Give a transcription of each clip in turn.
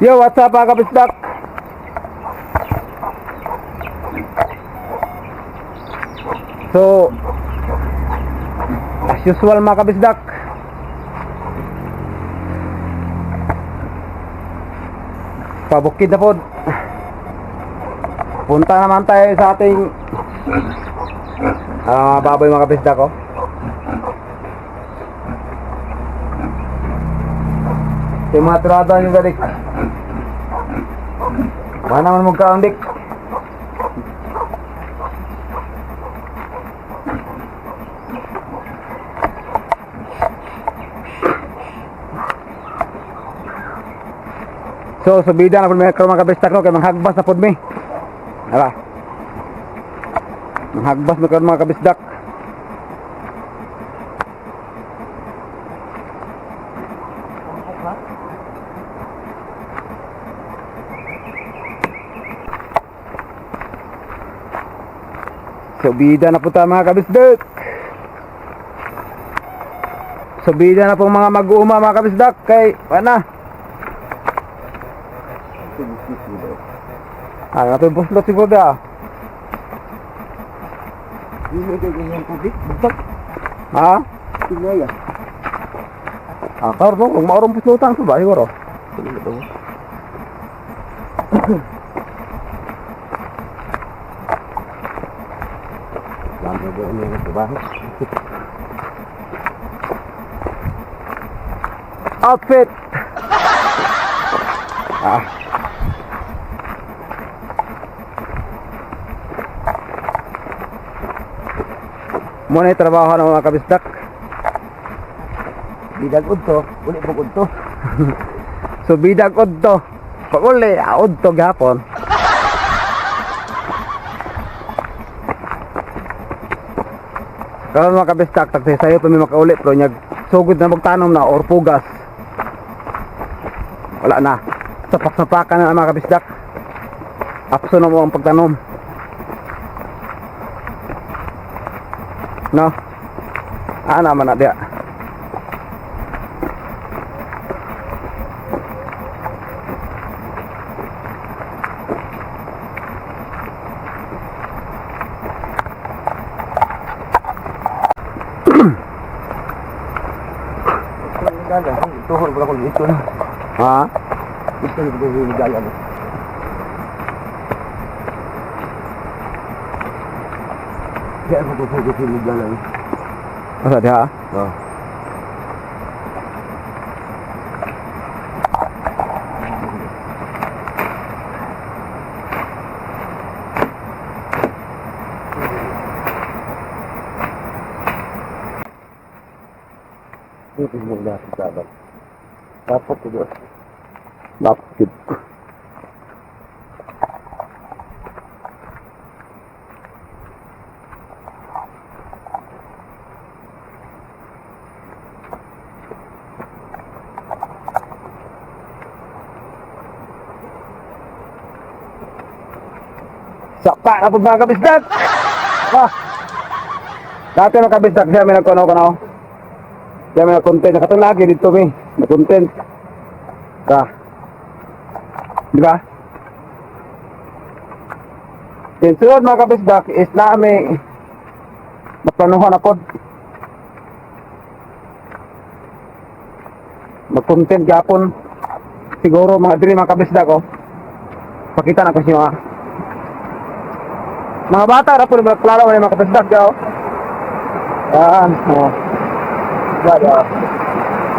Yo, what's up, mga kabisdak? So, as usual, mga kabisdak, pabukid na po. Punta naman tayo sa ating baboy, mga kabisdak ko. Ito yung mga tirada nyo gadik. Baka naman magkaundik. So, subida na po may karon, mga kabisdak, no, kay manghagbas na po mi. Hala. Manghagbas na karon, mga kabisdak. Subida na po tayo, mga kabisdak. Subida na po mga mag-uuma, mga kabisdak, kay ana. Ah, nato yung puslot siguro da. Hindi ko ganyan tubig. Bugtak. Ha? Tingnan ya. Ah, karon mo, kung maurong puslutan sa ba siguro. Tingnan. Lamang ba ini ang trabaho? Outfit. Ah. Muna yung trabaho ng mga kabisdak. Bidag udto, uli pag udto. So bidag udto. Pag uli, udto gapon. Karon, mga kabisdak, tagsayo pa mi makauli pero nyag sugod na magtanom na or pugas. Wala na. Sapak-sapakan na, mga kabisdak. Apso na mo ang pagtanom. No? Ah, naman na diya. Gala, tuhor ba ko dito na. Ha? Ito yung ko gala mo. Kaya ako ko ko gala mo. Asa diha? Oh. Dito mo na sa dagat. Dapat ko doon. Dapat. Sapa na po, mga kabisdak! Ah! Dati, mga kabisdak, siya may nagkuno-kuno. Siya may nag-content. Nakatong lagi dito mi. Nag-content. Ka. Di ba? Then sunod, mga kabisdak, is na may maplanuhan ako. Mag-content gapon. Siguro mga diri, mga kabisdak ko. Pakita na ko siya. Mga bata ra po nagklaro mga kabisdak oh. Yan, oh. Ya, ya.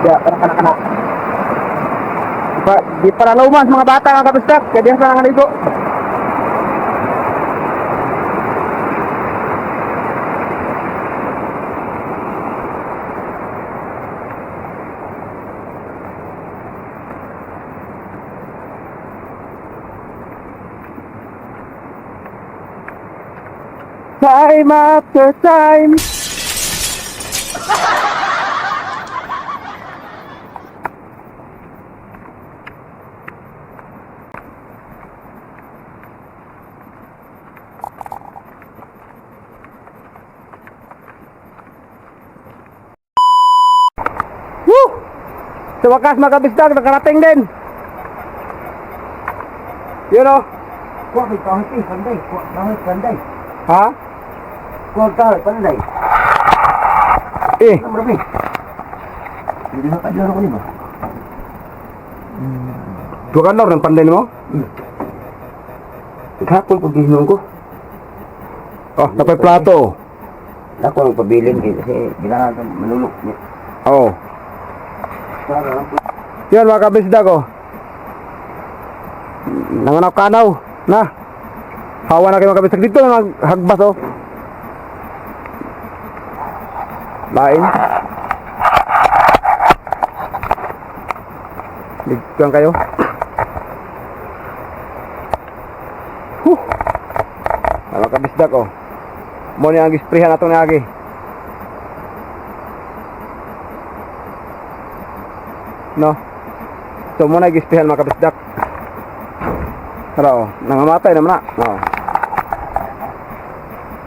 Ya, kana kana kana. Di pa naluman mga bata, mga kabisdak, kaya di pa nangaligo. Time after time. Woo! Sa wakas, mga kabisdak, nakarating din. Yun oh. Kuha kay kahit eh, panday. Kuha kahit panday. Ha? Kuha kahit panday. Eh, Ano marami? Hindi na kadlaro ko ni ba? duha ka ng panday mo? Hapon pag gihinom ko. Oh, napay plato. Ako ang pabilin kay kasi ginahanglan ka manulok. Oh. Para lang po. Yan mga kabisdak oh. Nanganap kanaw. Na. Hawa na kayo mga kabisdak dito na hagbas oh. Lain. Ligtuan kayo. Huh. Mga kabisdak oh. Mo ni ang gisprehan ato ni agi. No. So mo na gisprehan mga kabisdak. Tara oh, nangamatay naman na. Oh.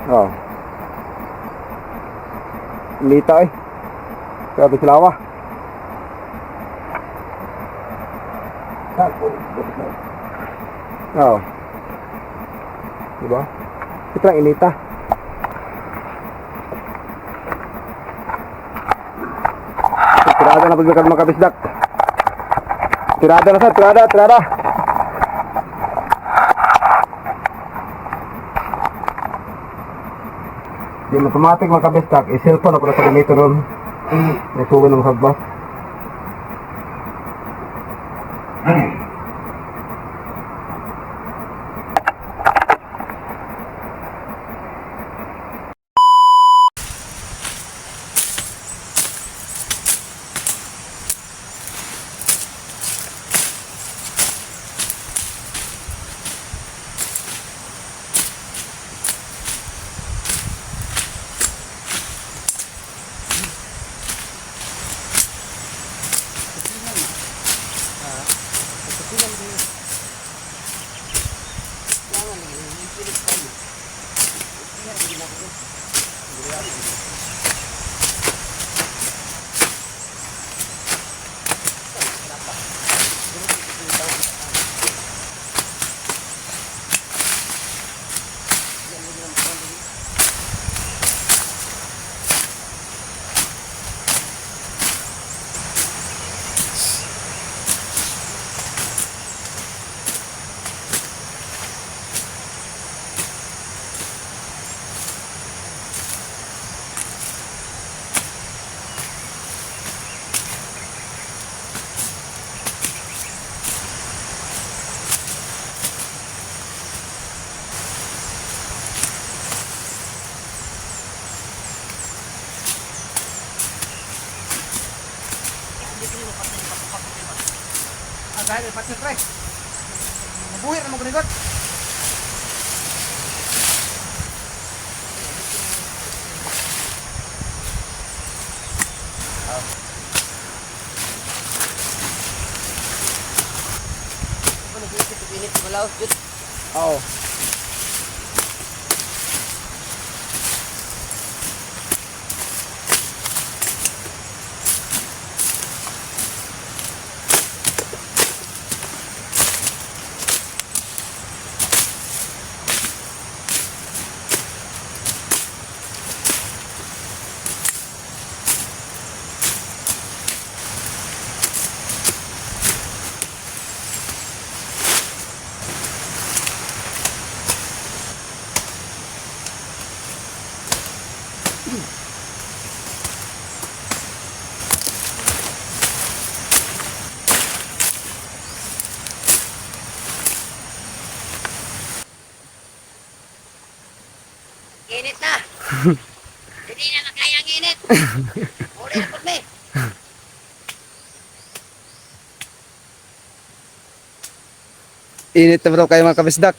Oh. Lita eh. Grabe sila ah. Oo. Diba? Ito lang inita. Tirada na pagbikan mga kabisdak. Tirada na sa, tirada, tirada. Di automatic mga kabisdak, i-cellphone ako na sa ganito ron. Ito ng hagbas. Ah, dahil patay pre. Mabuhi ra mo gunigot. Oo. Init na. Hindi na makaya ang init. Uli na po mi. Init na bro kayo mga kabisdak.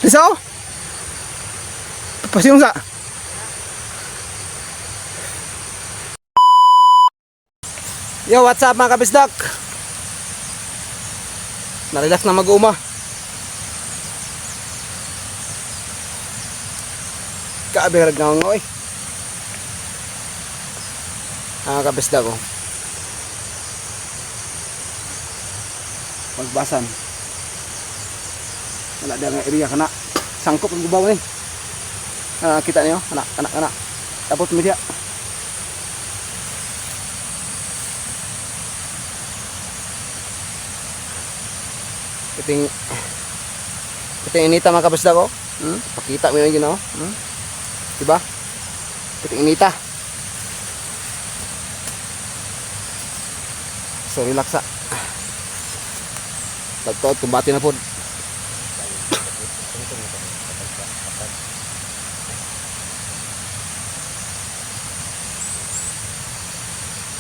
Isa oh. Pasiyong sa. Yo, what's up, mga kabisdak? Narelax na mag-uma. Kaabi nga nga oy. Mga kabisdak oh. Pagbasan. Wala dyan nga area kana. Sangkop ang gubaw ni. Ah, kita niyo, kana kana kana. Tapos media. Iting iting inita, mga kabisdak ko. Pakita mo yung ginawa. Diba? Iting inita. So relax sa. Tagtuot, kumbati na po.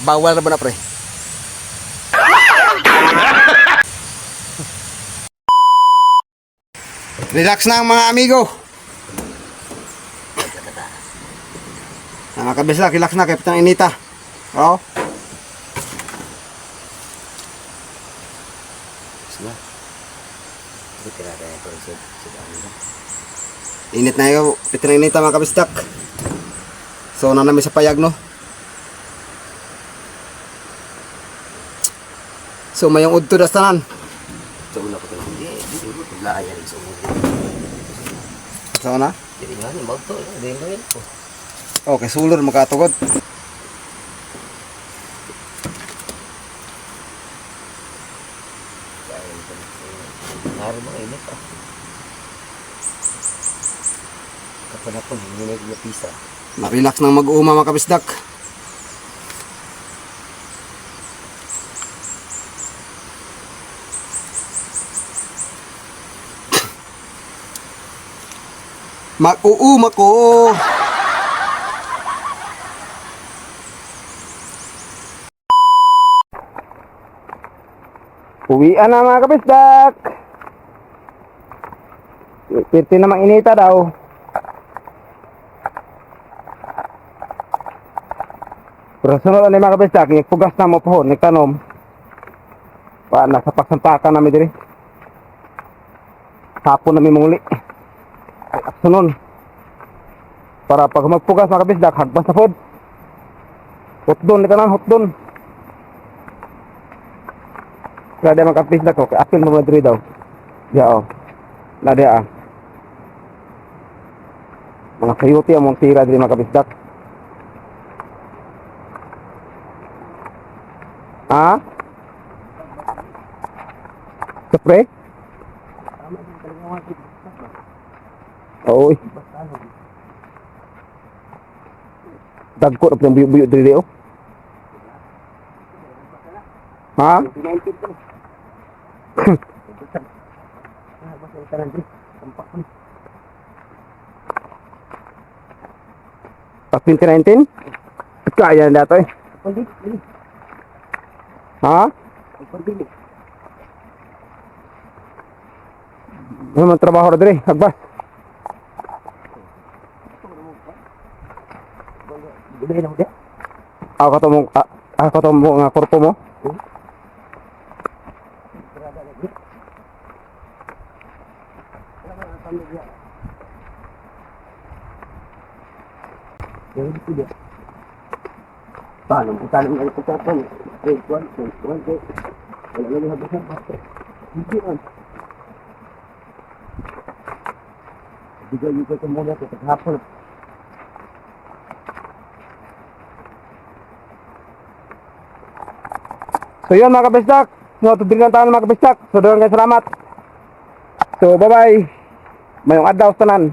Bawal na ba na, pre? Relax na ang mga amigo. Mga kabisla, relax na kay pitang inita. Oo. Sige. Hindi tirada ito sa ano. Init na yun. Pitang inita, mga kabistak. So, na namin sa payag, no? So, mayong udto das tanan. Sa una ko ito. Hindi, hindi ko tablaan yan sa una. So, na? Hindi nga, yung bagto. Hindi nga yun. Okay, sulod makatugod. Naro mga init ah. Kapag ako, hindi na yung pisa. Ma-relax nang mag-uuma, mga kabisdak. Mag-uuma ko. Uwian na, mga kabisdak. Pirti namang inita daw. Pero sunod ani, mga kabisdak, nagpugas na mo pohon, nagtanom. Pa nasa pagsampakan namin diri. Hapon namin muli. Ay, afternoon. Para pag magpugas, mga kabisdak, hagbas na pod. Hotdon ni kanan, hotdon. Kaya di mga kabisdak ko, kay apil mo mga diri daw. Ya oh. Na di ah. Mga kayuti ang mong tira diri, mga kabisdak. Ha? Siyempre? Oo. Eh. Dagko na pinang buyo-buyo diri oh. Ha? Pag 2019? Kaya na dato eh. Ha? Ano man trabaho ra diri? Hagbas. Ako ka to mo, ako to mo nga korpo mo. Paano? Kung tanong nga ito tapon. Wait, one, two, one, two. Wala lang yung habang Hindi man. Bigay yung ito muna ito. Paghapon. So yun, mga kabisdak. No, tudring lang tayo, mga kabisdak. So doon kayo, salamat. So bye bye. Mayong adlaw sa tanan.